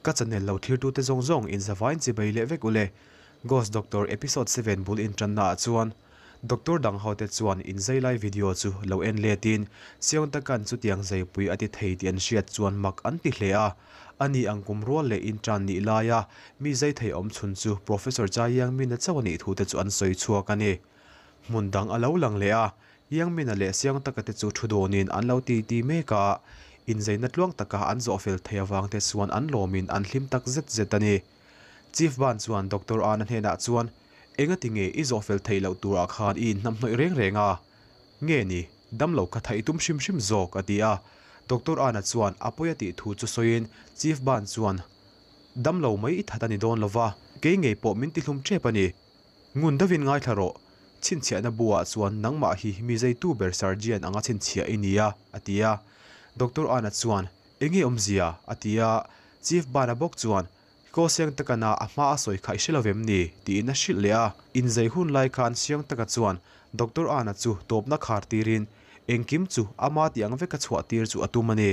Ka channel lo thirtute zawng zawng inzavain chibai leh vek ule. Ghost Doctor Episode 7 bul intanna ah chuan Doctor dang hote chuan inzai lai video chu lo en letin Seung Takan chutiang zaipui a ti thei tih an hriat chuan mak an ti hle a. Ani ang kum rual leh intan nih laia mi zai thei awm chhun chu Professor Cha Yang Min-a chauh a nih thute chu an sawi chhuak a ni. Hmun dang a lo lang leh a, Yang Min-a leh Seung Taka te chu thu dawnin an lo titi mek a, inzaina tluang taka an zawh fel thei avangte chuan an lawmin an hlim tak zet zet a ni. Chief Ban chuan Doctor An-a hnenah chuan, Engati nge i zawh fel theih loh turah khan i inhnamhnawih reng reng a? Nge ni, damlo kha thaih tum hrim hrim zawk, a ti a. Doctor An-a chuan a pawi a tih thu chu sawiin Chief Ban chuan, Damlo mai i that a ni dawn lo va, kei ngei pawh min tihlum tep a ni. Ngun deuhin ngaithla rawh, chhinchhiahna buah chuan nangmah hi mi zeitu ber surgeon anga chhinchhiah i ni a, a ti a. Doctor An-a chuan, Enge awmzia? a ti a. Chief Ban-a bawk chuan, Kaw siang takana a hma a sawi kha i hre lo vem ni? tiin a hrilh leh a. Inzei hun lai khan siang taka chuan Doctor An-a chu tawpna khar tirin engkim chu ama tih ang veka chhuah tir chu a tum a ni.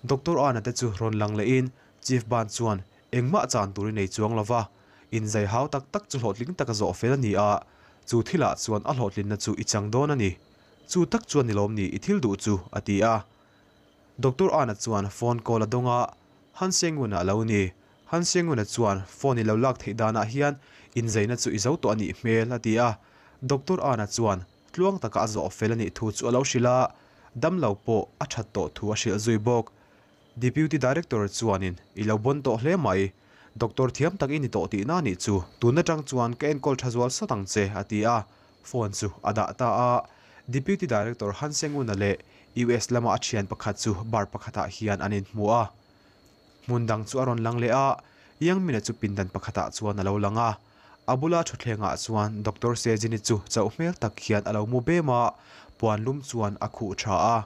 Doctor An-a te chu rawn lang lehin Chief Ban chuan, Engmah chan tur i nei chuang lo va, inzei hau tak tak chu hlawhtling taka zawh fel a ni a, chu thilah chuan a hlawhtlinna chu i chang dawn a ni. Chu tak chuan ni lawm ni i thil duh chu, a ti a. Doctor An-a chuan phone call a dawng a, Han Senguna a lo ni. Han Senguna chuan phone i lo lak theih danah hian inzeina chu i zo tawh a nih hmel, a ti a. Doctor An-a chuan tluang taka a zawh fel a nih thu chu a lo hrilh a, damlo pawh a that tawh thu a hrilh zui bawk. Deputy Director chuanin, I lo bawn tawh hle mai. Doctor thiam tak i ni tawh tihna a nih chu. Tun atang chuan ka enkawl tha zual sawt ang che, a ti a. Phone chu a dah ta a. Deputy Director Han Senguna leh US lama a thian pakhat chu bar pakhatah hian an inhmu a. Hmun dang chu a rawn lang leh a, Yang Mina chu pindan pakhatah chuan a lo lang a. A bula thutthlengah chuan Doctor Sejini chu chauh hmel tak hian a lo mu bem a, puan lum chuan a khuh tha a.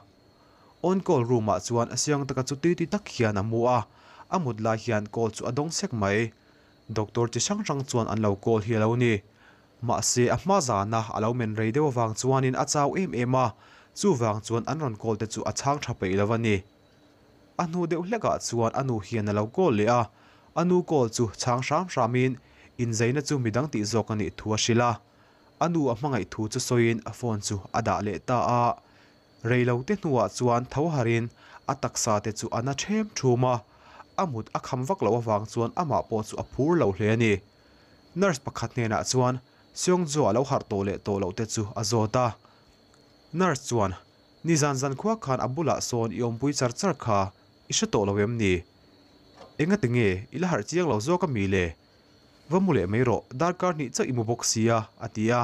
On call room ah chuan siang taka chu tui tui tak hian a mu a, a mut lai hian call chu a dawng sek mai. Doctor chi hrang hrang chuan an lo call hi a lo ni. Mahse a hma zana a lo men rei deuh avang chuanin a chau em em a, chuvang chuan an rawn call te chu a chhang tha peih lo a ni. A hnu deuh hlekah chuan a nu hian a lo call leh a, a nu call chu chhang hram hramin inzeina chu midang tih zawk a nih thu a hrilh a. A nu a hmangaih thu chu sawiin a phone chu a dah leh ta a. Reilote hnuah chuan tho harin a taksa te chu a na ṭhem ṭhum a, a mut a kham vak loh avang chuan amah pawh chu a phur lo hle a ni. Nurse pakhat hnenah chuan Seongjo a lo harh tawh leh tawh loh te chu a zawt a. Nurse chuan, Nizan zankhua khan a bulah sawn i awmpui char char kha i hre tawh lo em ni? Engati nge i la harh chiang lo zawk a mi le? Va mu leh mai rawh, darkar hnih chauh i mu bawk sia, a ti a.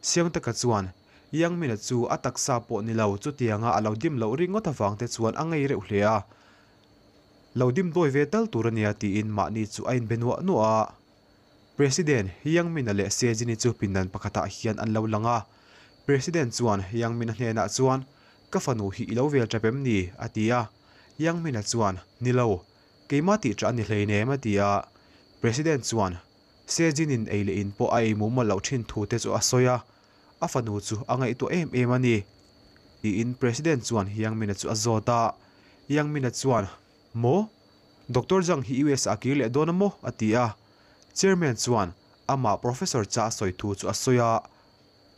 Siangtaka chuan, Yang Mina chu a taksa pawh ni lo, chutianga a lo dim loh ringawt avang te chuan a ngei reuh hle a. Lo dim dawi ve tal tur a nia tiin mahni chu a inbe nuah nuah a. President, Yang Mina leh Sejini chu pindan pakhatah hian an lo lang a. President chuan Yang Mina hnenah chuan, Ka fanu hi i lo vel tap em ni? a ti a. Yang Mina chuan, Ni lo, keimah tih tah a ni hleinem a ti a. President chuan, Sejinin ei leh in pawh a ei mumal loh thin thu te chu a sawi a. A fanu chu a ngaihtuah em em a ni, tiin President chuan Yang Mina chu a zawt a. Yang Mina chuan, Maw? Doctor Zhang hi US ah a kir leh dawn a maw? a ti a. Chairman chuan amah Professor cha a sawi thu chu a sawi a.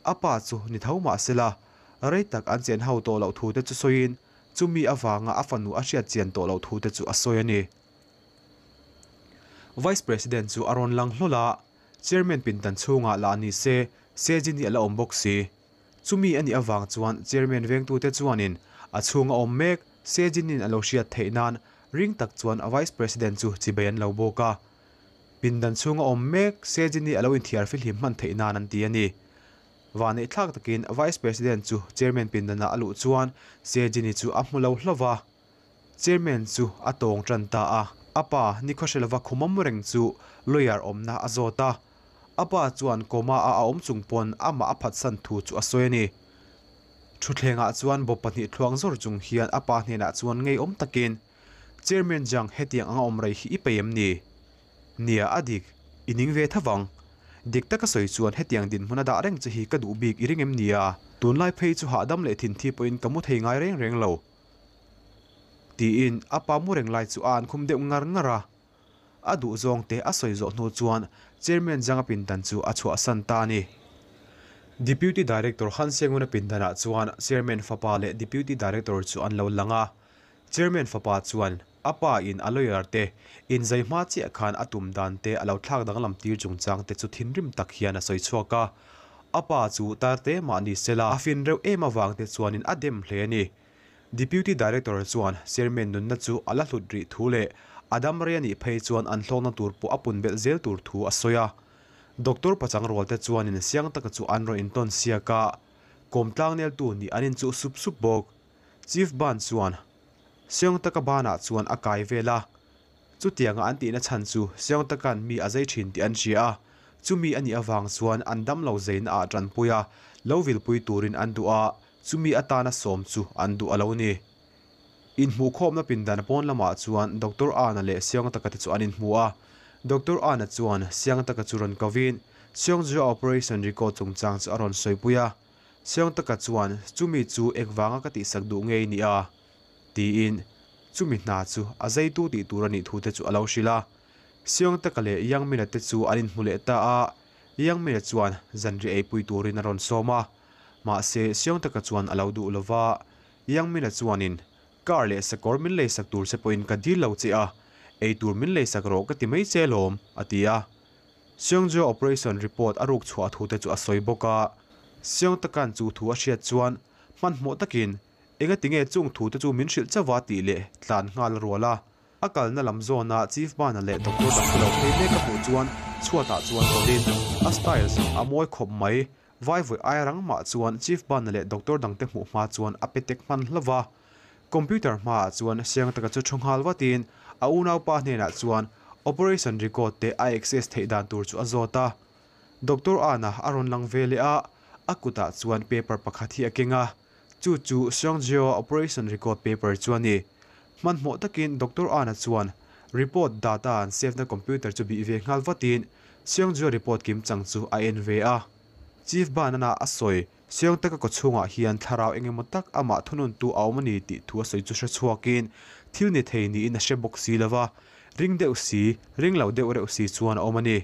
A pa chu ni tho mah se la, rei tak an chen ho tawh loh thu te chu sawiin chumi avanga a fanu a hriat chian tawh loh thu te chu a sawi a ni. Vice President chu a rawn lang hlawl a. Chairman pindan chhungah lah ni se, Sejin hi a la awm bawk si. Chumi a nih avang chuan Chairman vengtute chuanin a chhung a awm mek, Sejinin a lo hriat theih nan ring tak chuan a Vice President chu chibei an lo bawk a. Pindan chhung a awm mek, Sejin hi a lo inthiar fihlim hman theih nan an ti a ni. Vanneih thlak takin Vice President chu Chairman pindanah a luh chuan Sejini chu a hmu lo hlauh va. Chairman chu a tawng tan ta a, a pa ni khaw hre lova khumawm reng chu lawyer awmna a zawt a. A pa chuan coma a a awm chung pawn amah a phatsan thu chu a sawi a ni. Thutthlengah chuan bawp pahnih thluang zawr chung hian a pa hnenah chuan ngeiawm takin, Chairman Zhang hetiang anga awm rei hi i peih em ni? Nia a dik, i ning ve tha vang. Dik taka sawi chuan hetiang dinhmun a dah reng che hi ka duh bik i ring em nia? Tunlai phei chu hahdam leh thinthi pawhin ka mu thei ngai reng reng lo. Tiin a pa mu reng lai chu a an khum deuh ngar ngar a. A duhzawng te a sawi zawh hnu chuan Chairman Zhang-a pindan chu a chhuahsan ta a ni. Deputy Director Han Senguna pindanah chuan Chairman fapa leh Deputy Director chu an lo lang a. Chairman fapa chuan a pa in a lawyer te inzai hma chiah khan a tum dan te a lo thlak danglam tir chungchang te chu thinrim tak hian a sawi chhuak a. A pa chu tar te mah ni sela a fin reuh em avang te chuanin a dem hle a ni. Deputy Director chuan Chairman nunna chu a la hlut rih thu leh a dam rei a nih phei chuan an hlawkna tur pawh a pun belh zel tur thu a sawi a. Doctor pachang rual te chuanin siang taka chu an rawn intawn siak a, kawmtlang neltu nih an inchuh sup sup bawk. Chief Ban chuan Siang taka banah chuan a kai vel a, chutianga an tihna chhan chu Siang takan mi a zai thin tih an hria a, chumi a nih avang chuan an damlo zeina ah tanpui a, lo vilpui turin an duh a, chumi atana sawm chu an duh a lo ni. Inhmuhkhawmna pindan pawn lamah chuan Doctor Ana leh Siangtaka te chu an inhmu a. Doctor Ana chuan Siangtaka chu rawn kovin Seongju-a operation record chungchang chu a rawn sawipui a. Siangtaka chuan chumi chu engvanga ka tihsak duh ngei ni a? tiin chumi hna chu a zeitu tih tur a nih thu te chu a lo hrilh a. Siangtaka leh Yangmina te chu an inhmu leh ta a, Yangmina chuan zanriah eipui turin a rawn sawm a. Mahse Siangtaka chuan a lo duh lova. Yangmina chuanin, Car leh sakawr min leisak tur che pawhin ka dil lo che a, ei tur min leisak rawh ka ti mai che alawm, a ti a. Seongju operation report a ruk chhuah thu te chu a sawi bawk a. Seongtakan chu thu a hriat chuan hmanhmawh takin, Engati nge chung thu te chu min hrilh chauh a tih leh tlan nghal a rual a. A kalna lam zawna Chief Bana leh Doctor dang te lo phei mek a hmuh chuan chhuatah chuan tawlhin a style a mawi khawp mai. Vai vawi ai rang mah chuan Chief Bana leh Doctor dangte hmuh hma chuan a pe tek hman hlauh va. Computer hmaah chuan siang taka chu thu nghal vatin a unaupa hnenah chuan operation record te a access theih dan tur chu a zawt a. Doctor Ana a rawn lang ve leh a, a kutah chuan paper pakhat hi a keng a, chu chu Seongjio operation record paper chu a ni. Hmanhmawh takin Doctor Ana chuan report data an save na computer chu bih ve nghal vatin Seongjio report kimchang chu a en ve a. Chief Banana a sawi Siang taka kaw chhungah hian thlarau eng emaw tak amah thununtu a awm a ni tih thu a sawi chu hre chhuakin thil ni thei niin a hre bawk si lo va, ring deuh si, ring lo deuh reuh si chuan a awm a ni.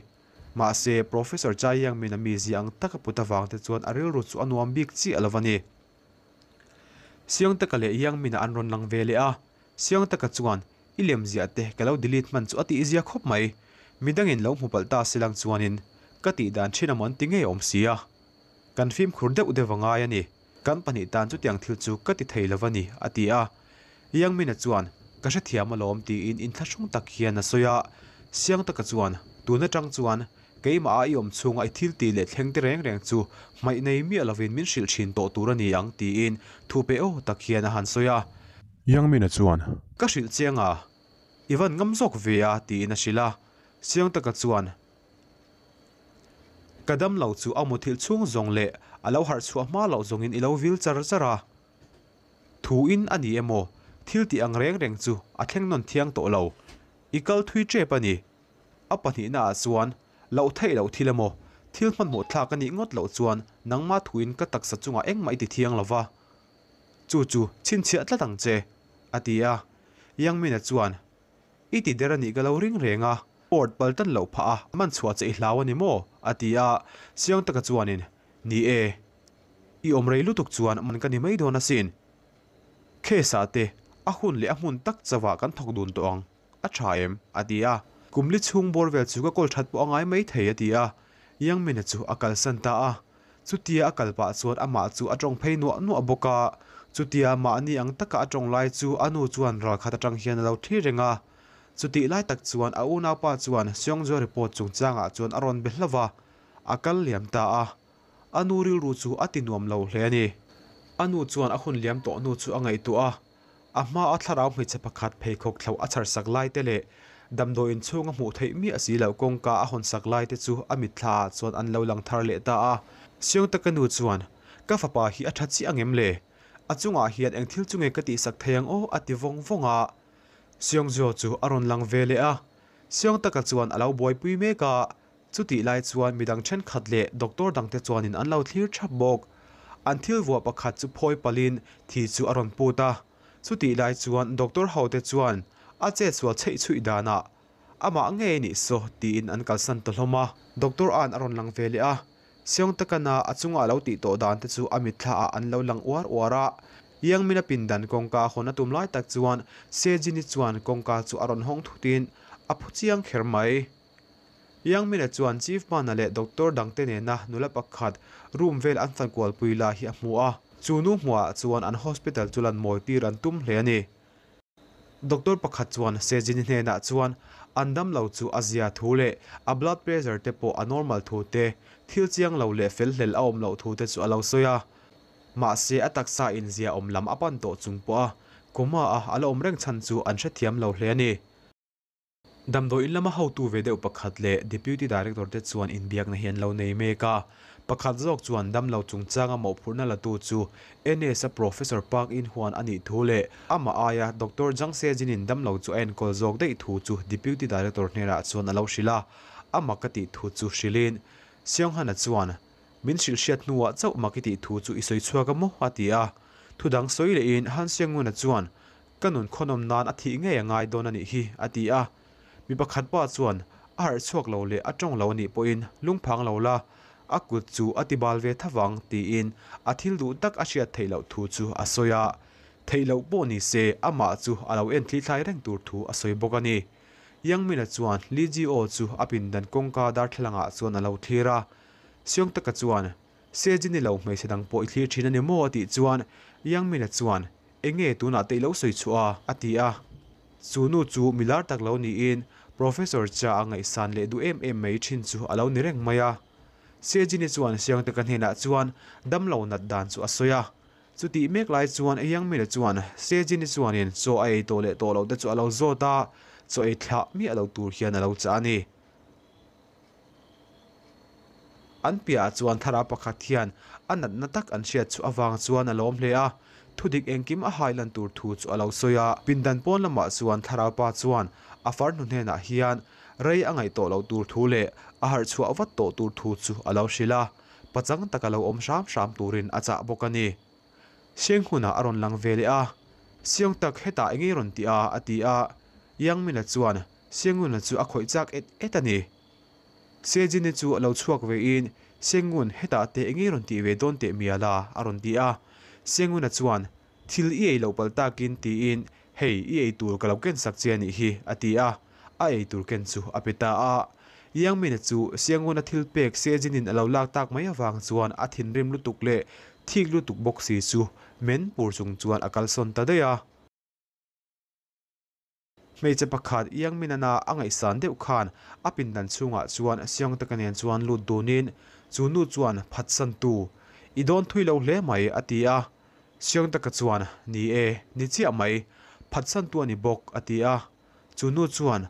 Mahse, Professor Chai Yang-min a mizia ang taka put avang te chuan a rilru chu a nuam bik chiah lo a ni. Siang taka leh Yang-min-a an rawn lang ve leh a, Siang taka chuan I lem ziah te ka lo delete hman chu a tih zia khawp mai. Midangin lo hmu palh ta silang chuanin ka tih dan thin amaw an ti ngei awm sia. Kan fimkhur deuh deuh a ngai a ni. Kan pahnih tan chutiang thil chu ka ti thei lo a ni, a ti a. Yangmina chuan, Ka hrethiam alawm tiin inthlahrung tak hian a sawi a. Siang taka chuan, Tun atang chuan keimah a i awm chhunga i thil tih leh thleng te reng reng chu hmaih nei miah lovin min hrilh thin tawh tur a ni ang tiin thu pe aw tak hian a han sawi a. Yangmina chuan, Ka hrilh chiang a, i van ngam zawk ve a tiin a hrilh a. Siang taka chuan, Ka dam lo chu a muthilh chhung zawng leh a lo harh chhuah hma loh zawngin i lo vil char char a. Thu in a ni emaw, thil tih ang reng reng chu a thleng nawn thiang tawh lo. I kal thui tep a ni. A pahnihna ah chuan, loh theih loh thil emaw, thil hmanhmawh thlak a nih ngawt loh chuan nangmah thu in ka taksa chungah engmah i ti thiang lo va. Chu chu chhinchhiah tlat ang che, a ti a. Yangmina chuan, I ti der a nih ka lo ring reng a, port pal tan loh phah a, man chhuah che i hlau a ni maw? a ti a, Siang taka chuanin, Ni e, i awm rei lutuk chuan man ka ni mai dawn asin. Case ah te a hun leh a hmun tak chauhah kan thawk dun tawh ang, a tha em? a ti a, Kum li chhung bawr vel chu ka kawl that pawh a ngai mai thei a ti a, Yangmina chu a kalsan ta a. Chutia a kal pah chuan amah chu a tawng phei nuah nuah bawk a, chutia mahni ang taka a tawng lai chu a nu chuan ralkhat atang hian a lo thlir reng a. Chutih lai tak chuan a unaupa chuan Seongjo report chungchangah chuan a rawn be hlauh va, a kal liam ta a. A nu rilru chu a ti nuam lo hle a ni. A nu chuan a hun liam tawh hnu chu a ngaihtuah a, A hmaa thlarau hmeichhe pakhat pheikhawk thloh a chharsak lai te leh damdawi inchhunga hmuh theih miah si loh kawngka a hawnsak lai te chu a mitthla ah chuan an lo lang thar leh ta a. Siangtaka nu chuan, Ka fapa hi a tha chiah angem le? A chungah hian eng thil chu nge ka tihsak thei ang aw? a ti vawng vawng a. Siangzua chu a rawn lang ve leh a. Siangtaka chuan a lo buaipui mek a. Chutih lai chuan midang thenkhat leh doctor dangte chuanin an lo thlir thap bawk. An thil vuah pakhat chu phawi palhin thi chu a rawn put a. Chutih lai chuan doctor hote chuan a chetsual chheih chhuih danah Amah ngei anih saw tiin an kalsan ta hlawm a. Doctor An a rawn lang ve leh a, Seong Takana a chunga a lo tih tawh dan te chu a mitthla ah an lo lang uar uar a. Yang Min a pindan kawngka hawn a tum lai tak chuan Se Jin-i chuan kawngka chu a rawn hawng thut in a phu chiang kher mai. Yang Min-a chuan Chief Mana leh Doctor dangte nena nula pakhat room vel an fan kualpui lai hi a hmu a, chu nu hmuhah chuan an hospital chu lan mawi tir an tum hle a ni. Doctor pakhat chuan Sejini hnenah chuan an damlo chu a zia thu leh a blood pressure te pawh a normal thu te, thil chiang lo leh fel hlel a awm loh thu te chu a lo sawi a. Mahse a taksa in zia awm lam a pan tawh chung pawh a coma a a la awm reng chhan chu an hrethiam lo hle a ni. Damdawi in lama hotu ve deuh pakhat leh Deputy Director te chuan inbiakna hi an lo nei mek a. Pakhat zawk chuan damlo chungchanga mawhphurhna latu chu NS-a Professor Park In-Hwan a nih thu leh amah aia Doctor Jang Se-jin-in damlo chu a enkawl zawk daih thu chu Deputy Director hnenah chuan a lo hrilh a, a mak a tih thu chu hrilhin Seong-han-a chuan Min hrilh hriat hnuah chauh mak i tih thu chu i sawi chhuak a maw? a ti a. Thudang sawi lehin Han Seong-un-a chuan Ka nun khawnawm nan a thih ngei a ngai dawn a nih hi, a ti a. Mi pakhat pa chuan, A harh chhuak lo leh a tawng lo a nih pawhin lungphang lo la, a kut chu a ti bal ve tha vang, tiin a thil duh tak a hriat theih loh thu chu a sawi a. Theih loh pawh ni se, amah chu a lo en thlithlai reng tur thu a sawi bawk a ni. Yang Mina chuan Li Ji-aw chu a pindan kawngka darthlalangah chuan a lo thlir a. Siang taka chuan, Seji ni lo hmeichhe dang pawh i thlir thin a ni maw? a tih chuan Yang Mina chuan, Enge tunah te i lo sawi chhuah a? a ti a. Chu nu chu mi lar tak lo niin Professor Cha a ngaihsan leh duh em em mai thin chu a lo ni reng mai a. Sejini chuan Siangteka hnenah chuan damlo nat dan chu a sawi a. Chutih mek lai chuan Yangmina chuan Sejini chuanin chaw a ei tawh leh tawh loh te chu a lo zawt a, chaw ei thlah miah lo tur hian a lo chah a ni. An piahah chuan thlarau pakhat hian a natna tak an hriat chu avang chuan a lawm hle a, thudik engkim a hai lan tur thu chu a lo sawi a. Pindan pawn lamah chuan thlarau pa chuan a farnu hnenah hian rei a ngaih tawh loh tur thu leh a harh chhuah vat tawh tur thu chu a lo hrilh a, pachang taka lo awm hram hram turin a chah bawk a ni. Siang hunah a rawn lang ve leh a, Siang tak hetah engei rawn ti a? a ti a, Yangmina chuan Siangun-a chu a khawih chak et et a ni. Sejini chu a lo chhuak vein, Siangun, hetah te engei rawn tih ve dawn teh mial a? a rawn ti a. Siangun-a chuan, Thil i ei loh palh takin tiin, Hei, i ei tur ka lo ken sak che a nih hi, a ti a. A ei tur ken chu a pe ta a. Yangmina chu Siangun-a thil pek Sejinin a lo lak tak mai avang chuan a thinrim lutuk leh thik lutuk bawk si chu men pur chung chuan a kalsawn ta daih a. Hmeichhe pakhat Yang Minana a ngaihsan deuh khan a pindan chhungah chuan Siang taka nen chuan lut dunin chu nu chuan phatsantu i dawn thui lo hle mai a ti a. Siang taka chuan Ni e, ni chiah mai, phatsantu a ni bawk a ti a. Chu nu chuan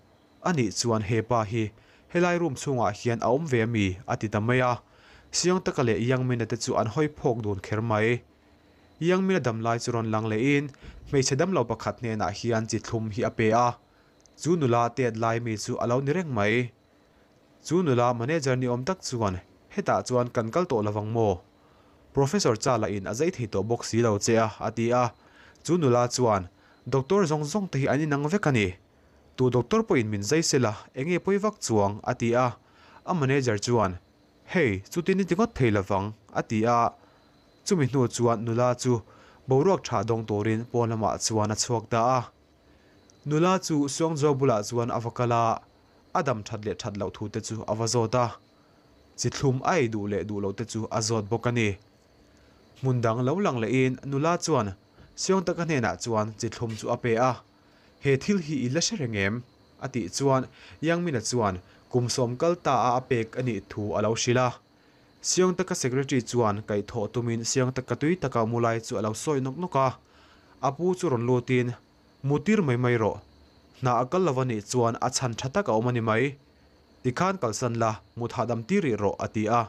A nih chuan he pa hi helai room chhungah hian a awm ve a mi? a ti ta mai a. Siang taka leh Yang Mina te chu an hawi phawk dun kher mai. Yangmina dam lai chu rawn lang lehin hmeichhe damlo pakhat hnenah hian chi thlum hi a pe a, chu nula tet lai mi chu a lo ni reng mai. Chu nula manager ni awm tak chuan hetah chuan kan kal tawh lovang maw? Professor Cha lah in a zei thei tawh bawk si lo che a, a ti a. Chu nula chuan Doctor zawng zawng te hi an inang vek a ni. Tu doctor pawhin min zai sela enge pawi vak chuang, a ti a. A manager chuan Hei, chutin i ti ngawt thei lovang, a ti a. Chumi hnu chuan nula chu boruak tha dawng turin pawn lamah chuan a chhuak ta a. Nula chu Suangzau bulah chuan a va kal a, a dam that leh that loh thu te chu a va zawt a. Chi thlum a ei duh leh duh loh te chu a zawt bawk a ni. Hmun dang lo lang lehin nula chuan Siangtaka hnenah chuan chi thlum chu a pe a, He thil hi i la hre reng em? a tih chuan Yangmina chuan kum sawm kal ta a a pek a nih thu a lo hrilh a. Siang taka secretary chuan kaihthawh tumin siang taka tui taka mu lai chu a lo sawi nawk nawk a. A pu chu rawn lutin, Mu tir mai mai rawh. Hna a kal lo a nih chuan a chhan tha tak a awm a ni mai. Tikhan kalsan la, mut hahdam tir rih rawh a ti a.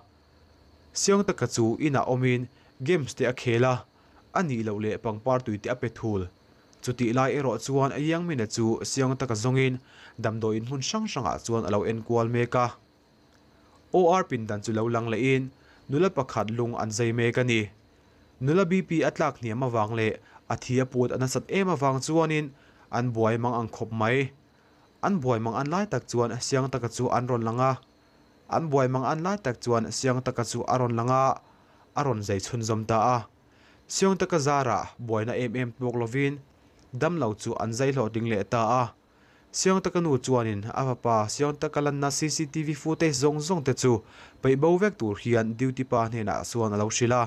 Siang taka chu inah awmin games te a khel a, a nih loh leh pangpar tui te a pe thul. Chutih lai erawh chuan Yangmina chu siang taka zawngin damdawiin hmun hrang hrangah chuan a lo enkual mek a. OR pindan chu lo lang lehin nula pakhat lung an zai mek a ni. Nula BP a tlak hniam avang leh a thi a put a nasat em avang chuanin an buai mang ang khawp mai. An buai mang an lai tak chuan Siang taka chu an rawn lang a. An buai mang an lai tak chuan Siang taka chu a rawn lang a, a rawn zai chhunzawm ta a. Siang taka zarah buaina em em tawk lovin damlo chu an zai hlawhtling leh ta a. Siang taka nu chuanin a fapa Siang taka lanna cctv footage zawng zawng te chu peih bo vek tur hian duty pa hnenah chuan a lo hrilh a.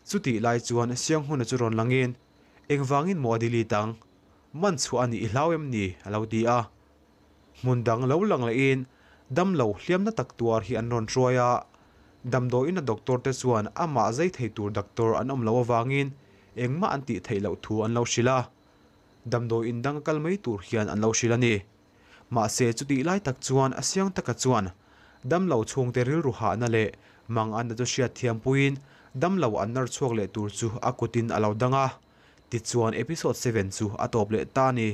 Chutih lai chuan Siang huna chu rawn langin, Engvangin maw a delete ang? Man chhuah a nih i hlau em ni? a lo ti a. Hmun dang lo lang lehin damlo hliamna tak tuar hi an rawn hruai a. Damdawiin a doctor te chuan amah zai thei tur doctor an awm loh avangin engmah an tih theih loh thu an lo hrilh a. Damdawiin dang a kal mai tur hian an lo hrilh a ni. Mahse chutih lai tak chuan a siang taka chuan damlo chhungte rilru hahna leh manganna chu hriatthiam puiin damlo an nar chhuak leh tur chu a kutin a lo dang a. Tichuan episode 7 chu a tawp leh ta a ni.